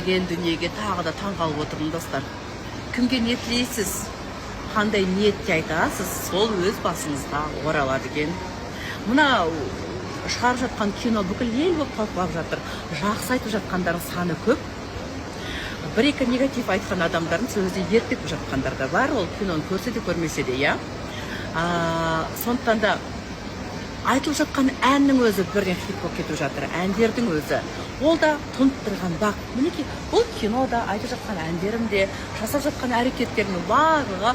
Келген дүниеге тағы да таңғалып отырмын, достар. Кімге не тілейсіз, қандай ниетте айтасыз, сол өз басыңызға оралады екен. Мына шығарып жатқан кино бүкіл ел болып талқылап жатыр. Жақсы айтып жатқандардың саны көп, бір екі негатив айтқан адамдардың сөзіне еріп кетіп жатқандар да бар, ол киноны көрсе де, көрмесе де, иә. Сондықтан да айтылып жатқан әннің өзі бірден хит болып кетіп жатыр. Әндердің өзі ол да тұнып тұрған бақ. Мінекей, бұл кинода айтып жатқан әндерім де, жасап жатқан әрекеттерімнің барлығы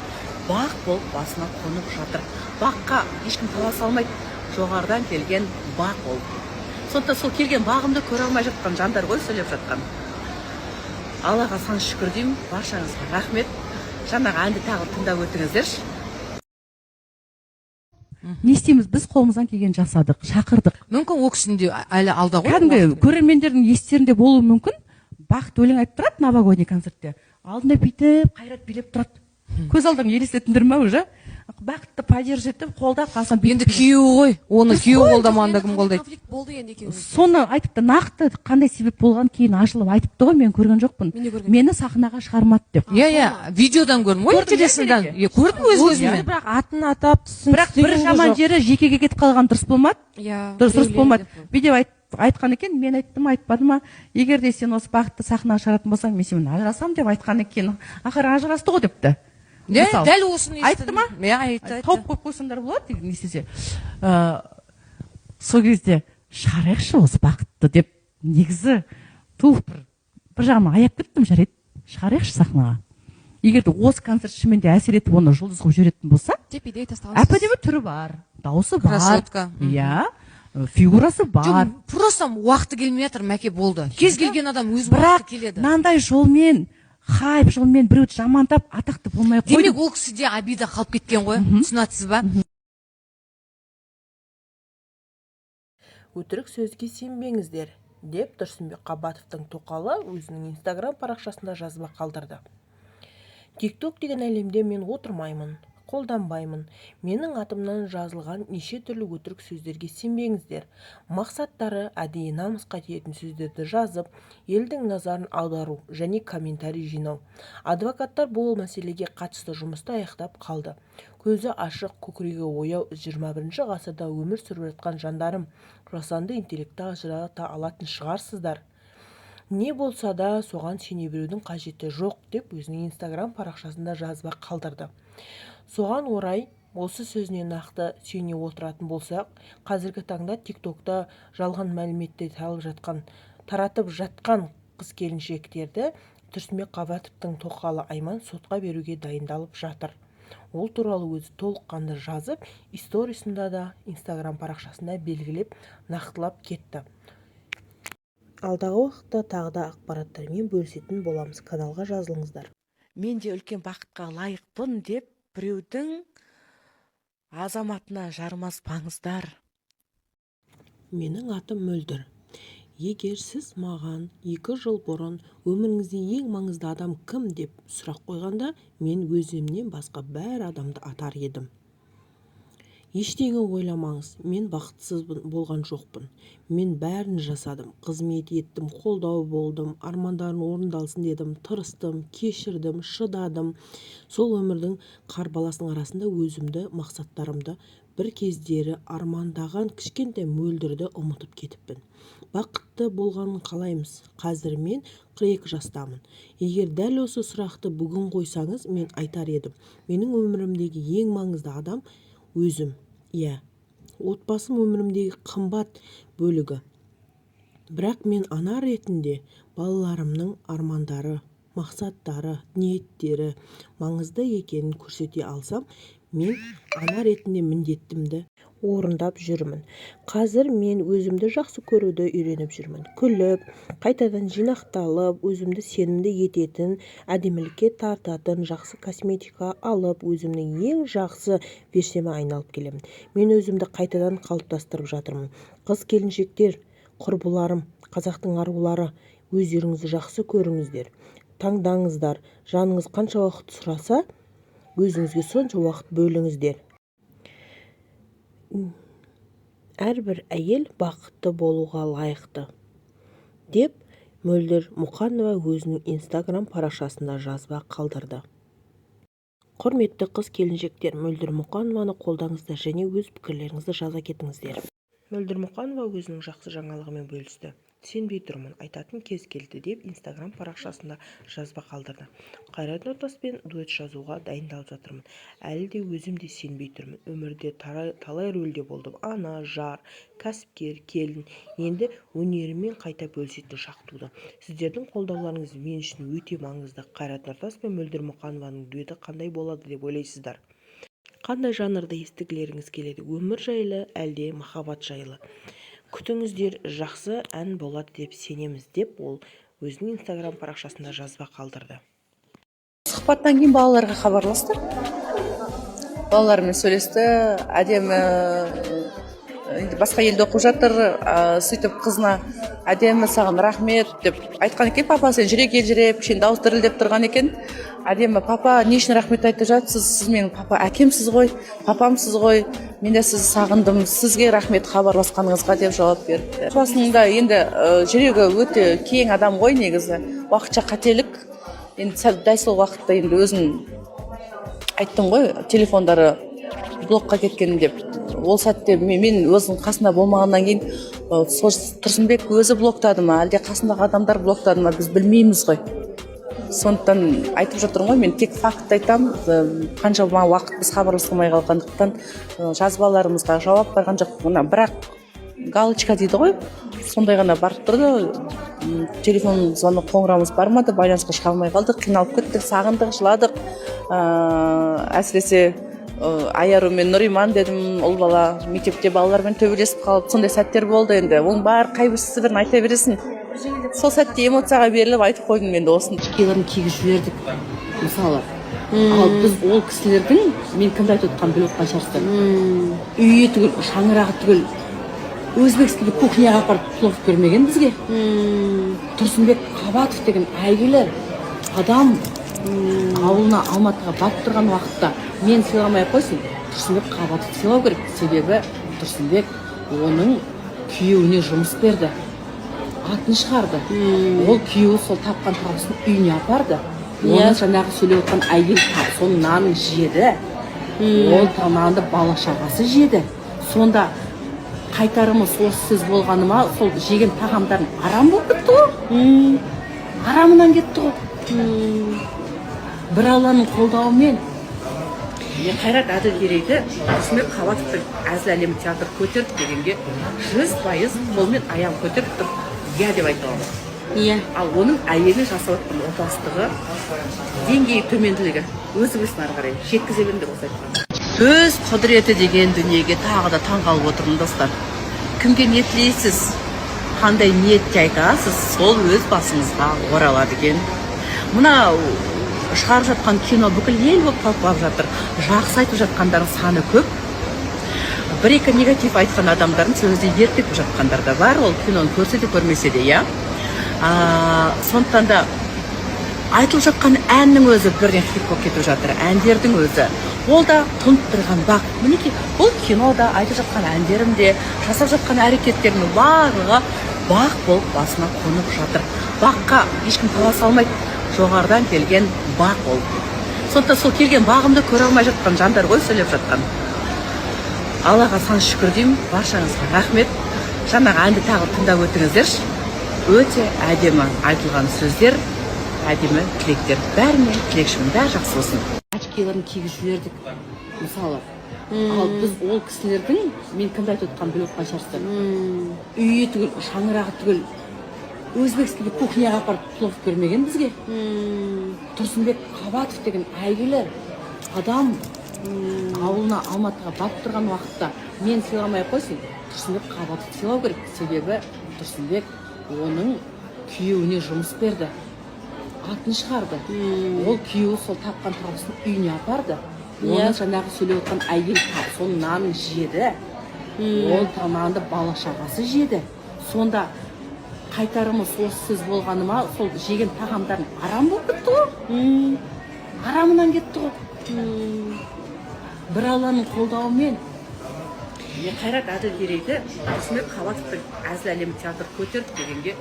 бақ болып басына қонып жатыр. Баққа ешкім таласа алмайды, жоғарыдан келген бақ ол. Сондықтан сол келген бағымды көре алмай жатқан жандар ғой сөйлеп жатқан. Аллаға сан шүкір деймін. Баршаңызға рахмет. Жаңағы әнді тағы тыңдап өтіңіздерші. Не істейміз? Біз қолымыздан келгенін жасадық, шақырдық. Мүмкін, ол кісінің де әлі алда ғой Кәдімгі уақыты. көрермендердің естерінде болуы мүмкін, Бақыт өлең айтып тұрады новогодний концертте, алдында бүйтіп Қайрат билеп тұрады. Көз алдыңа елестеттіңдер ма? Уже Бақытты поддерживать етіп, қолдап, қасынан бүйтіп. Енді күйеуі ғой, оны күйеуі қолдамағанда кім қолдайды? Конфликт болды енді екеуіңізде. Соны айтыпты. Нақты қандай себеп болғанын кейін ашылып айтыпты ғой, мен көрген жоқпын. Мен де көрген. Мені сахнаға шығармады деп. Иә, видеодан көрдім ғой. Көрдің, иә, Интересныйдан. Мереке? Иә, көрдім өз көзіммен. Бірақ атын атап, түсін Бірақ бір жаман жері, жекеге кетіп қалған дұрыс болмады. Дұрыс болмады. Бүйтіп айтқан екен, мен айттым, айтпады ма, егер де сен осы Бақытты сахнаға шығаратын болсаң, мен сенімен ажырасамын деп айтқан екен. Ақыры ажырасты ғой депті. Иә. Мысалы. Дәл осыны естідім. Айтты ма? Иә, айтты. Тауып қойып қойсаңдар болады не істесе. Сол кезде шығарайықшы осы Бақытты деп, негізі тух бір жағынан аяп кеттім. Жарайды, шығарайықшы сахнаға. Егер де осы концерт шынымен де әсер етіп, оны жұлдыз қылып жіберетін болса. Деп идея тастағансыз. Әп әдемі түрі бар, дауысы бар. Красотка. Иә, фигурасы бар. Жоқ, просто уақыты келмей жатыр, Мәке, болды. Кез келген адам өз Бірақ уақыты келеді. мынандай жолмен, хайп жолмен біреуді жамандап, атақты болмай ақ Демек, қойды. ол кісіде обида қалып кеткен ғой, түсінатсыз ба? «Өтірік сөзге сенбеңіздер», – деп Тұрсынбек Қабатовтың тоқалы өзінің инстаграм парақшасында жазба қалдырды. «Тикток деген әлемде мен отырмаймын, қолданбаймын. Менің атымнан жазылған неше түрлі өтірік сөздерге сенбеңіздер. Мақсаттары әдейі намысқа тиетін сөздерді жазып, елдің назарын аудару және комментарий жинау. Адвокаттар бұл мәселеге қатысты жұмысты аяқтап қалды. Көзі ашық, көкірегі ояу 21 ғасырда өмір сүріп жатқан жандарым, жасанды интеллектті ажырата алатын шығарсыздар. Не болса да, соған сене берудің қажеті жоқ», – деп өзінің инстаграм парақшасында жазба қалдырды. Соған орай, осы сөзіне нақты сүйене отыратын болсақ, қазіргі таңда тиктокта жалған мәліметті таратып жатқан қыз-келіншектерді Тұрсынбек Қабатовтың тоқалы Айман сотқа беруге дайындалып жатыр. Ол туралы өзі толыққанды жазып, историсында да, инстаграм парақшасында белгілеп, нақтылап кетті. Алдағы уақытта тағы да ақпараттармен бөлісетін боламыз. Каналға жазылыңыздар. Мен де үлкен бақытқа лайықпын деп, біреудің азаматына жармаспаңыздар. Менің атым Мөлдір. Егер сіз маған 2 жыл бұрын «Өміріңізде ең маңызды адам кім?» деп сұрақ қойғанда, мен өзімнен басқа бәр адамды атар едім. Ештеңе ойламаңыз, мен бақытсыз болған жоқпын. Мен бәрін жасадым: қызмет еттім, қолдау болдым, армандарың орындалсын дедім, тырыстым, кешірдім, шыдадым. Сол өмірдің қарбаласының арасында өзімді, мақсаттарымды, бір кездері армандаған кішкентай Мөлдірді ұмытып кетіппін. Бақытты болғанын қалаймыз. Қазір мен 42 жастамын. Егер дәл осы сұрақты бүгін қойсаңыз, мен айтар едім: менің өмірімдегі ең маңызды адам – өзім. Иә, отбасым өмірімдегі қымбат бөлігі. Бірақ мен ана ретінде балаларымның армандары, мақсаттары, ниеттері маңызды екенін көрсете алсам, мен ана ретінде міндетімді орындап жүрмін. Қазір мен өзімді жақсы көруді үйреніп жүрмін. Күліп, қайтадан жинақталып, өзімді сенімді ететін, әдемілікке тартатын жақсы косметика алып, өзімнің ең жақсы версияма айналып келемін. Мен өзімді қайтадан қалыптастырып жатырмын. Қыз-келіншектер, құрбыларым, қазақтың арулары, өздеріңізді жақсы көріңіздер, таңдаңыздар. Жаныңыз қанша уақыт сұраса, өзіңізге сонша уақыт бөліңіздер. Әрбір әйел бақытты болуға лайықты деп Мөлдір Мұқанова өзінің инстаграм парақшасында жазба қалдырды. Құрметті қыз-келіншектер, Мөлдір Мұқанованы қолдаңыздар және өз пікірлеріңізді жаза кетіңіздер. Мөлдір Мұқанова өзінің жақсы жаңалығымен бөлісті. Сенбей тұрмын, айтатын кез келді деп инстаграм парақшасында жазба қалдырды. Қайрат Нұртаспен дуэт жазуға дайындалып жатырмын. Әлі де өзім де сенбей тұрмын. Өмірде талай рөлде болдым. Ана, жар, кәсіпкер, келін. Енді өнеріммен қайта бөлісетін шақ туды. Сіздердің қолдауларыңыз мен үшін өте маңызды. Қайрат Нұртас пен Мөлдір Мұқанованың дуэті қандай болады деп ойлайсыздар? Қандай жанрда естігілеріңіз келеді? Өмір жайлы, әлде махаббат жайлы? Күтіңіздер, жақсы ән болады деп сенеміз деп ол өзінің инстаграм парақшасында жазба қалдырды. Сұхбаттан кейін балаларға хабарласты, балалармен сөйлесті. Әдемі, енді басқа елде оқып жатыр. Сөйтіп қызына: «Әдемі, саған рахмет», – деп айтқан екен. Папасы жүрегі елжіреп, кішкене дауысы дірілдеп тұрған екен. Әдемі: «Папа, не үшін рахмет айтып жатсыз? Сіз менің папа, әкемсіз ғой, папамсыз ғой. Мен де сізді сағындым. Сізге рахмет хабарласқаныңызға», – деп жауап беріпті. Папасының да енді жүрегі өте кең адам ғой негізі. Уақытша қателік енді, сәл дәл сол уақытта енді өзің айттың ғой, телефондары блокқа кеткен деп. Ол сәтте мен өзім қасында болмағаннан кейін, сол Тұрсынбек өзі блоктады ма, әлде қасындағы адамдар блоктады ма, біз білмейміз ғой. Сондықтан айтып жатырмын ғой, мен тек факт айтамын. Қаншама уақыт біз хабарласа алмай қалғандықтан, жазбаларымызға жауап барған жоқ. Мына бірақ галочка дейді ғой, сондай ғана барып тұрды. Телефон звонок, қоңырауымыз бармады, байланысқа шыға алмай қалдық. Қиналып кеттік, сағындық, жыладық. Әсіресе Аяру мен Нұриман дедім, ұл бала мектепте балалармен төбелесіп қалып, сондай сәттер болды. Енді оның бәрі қайсысы бірін айта бересің, сол сәтте эмоцияға беріліп айтып қойдым енді осыны. Очкиларын кигізіп жібердік мысалы. Ал біз ол кісілердің, мен кімді айтып отқанымды біліп отқан шығарсыздар, үйі түгіл, шаңырағы түгіл, өзбекский кухняға апарып плов бермеген бізге. Тұрсынбек Қабатов деген әйгілі адам ауылына, Алматыға барып тұрған уақытта мен сыйламай ақ қойсын, Тұрсынбек Қабатовты сыйлау керек. Себебі Тұрсынбек оның күйеуіне жұмыс берді, атын шығарды. Ол күйеуі сол тапқан табысын үйіне апарды. Оның жаңағы сөйлеп отқан әйел соның нанын жеді, ол нанды бала шағасы жеді. Сонда қайтарымы осы сөз болғаны ма? Сол жеген тағамдардың арам болып кетті ғой, арамынан кетті ғой. Бір Алланың қолдауымен мен Қайрат Әділгерейді Тұрсынбек Қабатовтың әзіл әлемі театр көтерді дегенге 100% қолмен аяғын көтеріп тұрып иә деп айта аламын. Ал оның әйелі жасап жатқан опасыздығы, деңгейі төменділігі, өзі білсін, ары қарай жеткізе беріңдер. Осы айтқан сөз құдіреті деген дүниеге тағы да таңғалып отырмын, достар. Кімге не тілейсіз, қандай ниетте айтасыз, сол өз басыңызға оралады екен. Мына шығарып жатқан кино бүкіл ел болып талқылап жатыр. Жақсы айтып жатқандардың саны көп, бір екі негатив айтқан адамдардың сөзіне еріп кетіп жатқандар да бар, ол киноны көрсе де, көрмесе де, иә. Сондықтан да айтылып жатқан әннің өзі бірден хит болып кетіп жатыр. Әндердің өзі ол да тұнып тұрған бақ. Мінекей, бұл кинода айтып жатқан әндерім де, жасап жатқан әрекеттерімнің барлығы бақ болып басына қонып жатыр. Баққа ешкім таласа алмайды, жоғарыдан келген бақ ол. Сондықтан сол келген бағымды көре алмай жатқан жандар ғой сөйлеп жатқан. Аллаға сан шүкір деймін. Баршаңызға рахмет. Жаңағы әнді тағы тыңдап өтіңіздерші. Өте әдемі айтылған сөздер, әдемі тілектер. Бәріне тілекшімін, бәрі жақсы болсын. Очкиларын кигізіп жібердік мысалы. Ал біз ол кісілердің, мен кімді айтып отқанымды біліп отқан шығарсыздар, үйі түгіл, шаңырағы түгіл, өзбекский кухняға апарып плов бермеген бізге. Тұрсынбек Қабатов деген әйгілі адам ауылына, Алматыға барып тұрған уақытта мен сыйламай ақ қойсын, Тұрсынбек Қабатовты сыйлау керек. Себебі Тұрсынбек оның күйеуіне жұмыс берді, атын шығарды. Ол күйеуі сол тапқан табысын үйіне апарды. Оның жаңағы сөйлеп отқан әйел соның нанын жеді, ол нанды бала шағасы жеді. Сонда қайтарымы осы сөз болғаны ма? Сол жеген тағамдардың арам болып кетті ғой, арамынан кетті ғой. Бір Алланың қолдауымен. Қайрат Әділгерейді Тұрсынбек Қабатовтың «Әзіл әлемі» театр көтерді дегенге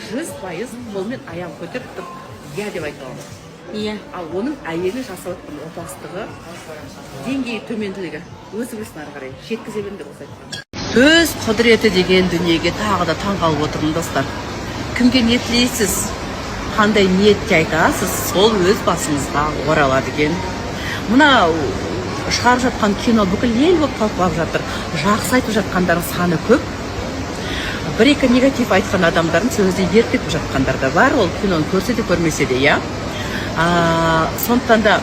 100% қолмен аяғын көтеріп тұрып иә деп айта аламын. Ал оның әйелі жасап жатқан опасыздығы, деңгейі төменділігі, өзі білсін, ары қарай жеткізе беріңдер осы айтқанын. Сөз құдіреті деген дүниеге тағы да таңқалып отырмын, достар. Кімге не тілейсіз, қандай ниетте айтасыз, сол өз басыңызға оралады екен. Мына шығарып жатқан кино бүкіл ел болып талқылап жатыр. Жақсы айтып жатқандардың саны көп, бір екі негатив айтқан адамдардың сөзіне еріп кетіп жатқандар да бар, ол киноны көрсе де, көрмесе де, иә. Сондықтан да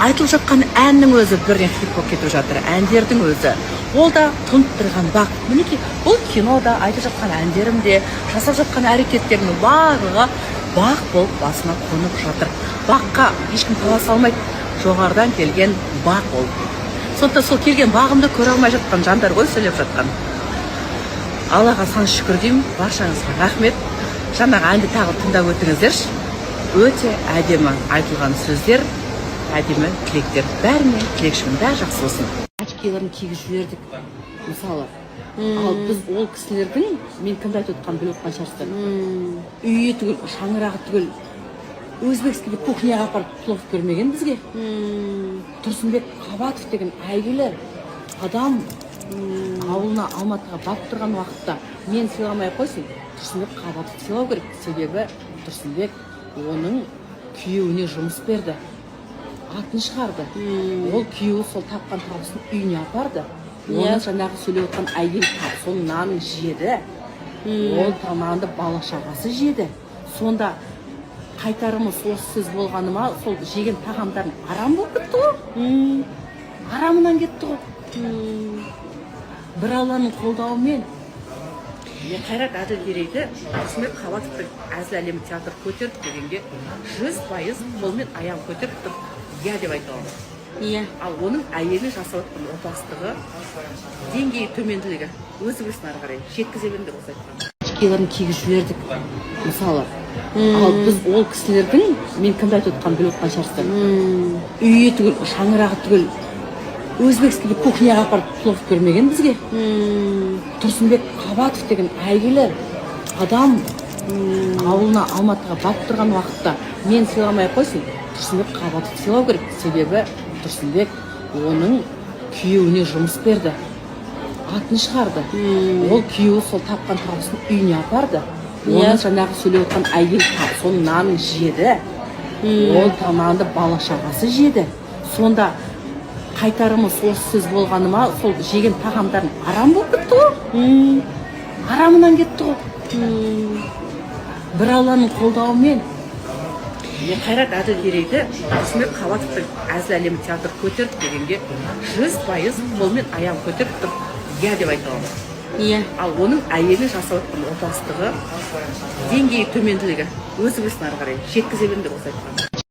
айтылып жатқан әннің өзі бірден хит болып кетіп жатыр. Әндердің өзі ол да тұнып тұрған бақ. Мінекей, бұл кинода айтып жатқан әндерім де, жасап жатқан әрекеттерімнің барлығы бақ болып басыма қонып жатыр. Баққа ешкім таласа алмайды, жоғарыдан келген бақ ол. Сондықтан сол келген бағымды көре алмай жатқан жандар ғой сөйлеп жатқан. Аллаға сан шүкір деймін. Баршаңызға рахмет. Жаңағы әнді тағы тыңдап өтіңіздерші. Өте әдемі айтылған сөздер, әдемі тілектер. Бәріне тілекшімін, бәрі жақсы болсын. Очкиларын кигізіп жібердік, мысалы. Ал біз ол кісілердің, мен кімді айтып отқанын біліп отқан шығарсыздар, үйі түгіл, шаңырағы түгіл, өзбекский кухняға апарып плов бермеген бізге. Тұрсынбек Қабатов деген әйгілі адам ауылына, Алматыға барып тұрған уақытта мен сыйламай ақ қойсын, Тұрсынбек Қабатовты сыйлау керек. Себебі Тұрсынбек оның күйеуіне жұмыс берді, атын шығарды. Ол күйеуі сол тапқан табысын үйіне апарды. Оның жаңағы сөйлеп отқан әйел сол нанын жеді, ол нанды бала шағасы жеді. Сонда қайтарымы осы сөз болғаны ма? Сол жеген тағамдарын арам болып кетті ғой, арамынан кетті ғой. Бір Алланың қолдауымен Қайрат Әділгерейді Тұрсынбек Қабатовтың «Әзіл әлемі» театр көтерді дегенге 100% қолмен аяғын көтеріп тұрып иә деп айта аламын. Ал оның әйелі жасап жатқан опасыздығы, деңгейі төменділігі, өзі білсін, ары қарай жеткізе беріңдер осы айтқанын. Очкиларын кигізіп жібердік, мысалы. Ал біз ол кісілердің, мен кімді айтып отқанын біліп отқан шығарсыздар, үйі түгіл, шаңырағы түгіл, өзбекский кухняға апарып плов бермеген бізге. Тұрсынбек Қабатов деген әйгілі адам ауылына, Алматыға барып тұрған уақытта мен сыйламай ақ қойсын, Тұрсынбек Қабатовты сыйлау керек. Себебі Тұрсынбек оның күйеуіне жұмыс берді, атын шығарды. Ол күйеуі сол тапқан табысын үйіне апарды. Оның жаңағы сөйлеп отқан әйел сол нанын жеді, ол нанды бала шағасы жеді. Сонда қайтарымы осы сөз болғаны ма? Сол жеген тағамдарын арам болып кетті ғой, арамынан кетті ғой. Бір Алланың қолдауымен Қайрат Әділгерейді Тұрсынбек Қабатовтың «Әзіл әлемі» театр көтерді дегенге 100% қолмен аяғын көтеріп тұрып иә деп айта аламын. Ал оның әйелі жасап жатқан опасыздығы, деңгейі төменділігі, өзі білсін, ары қарай жеткізе беріңдер осы айтқанын.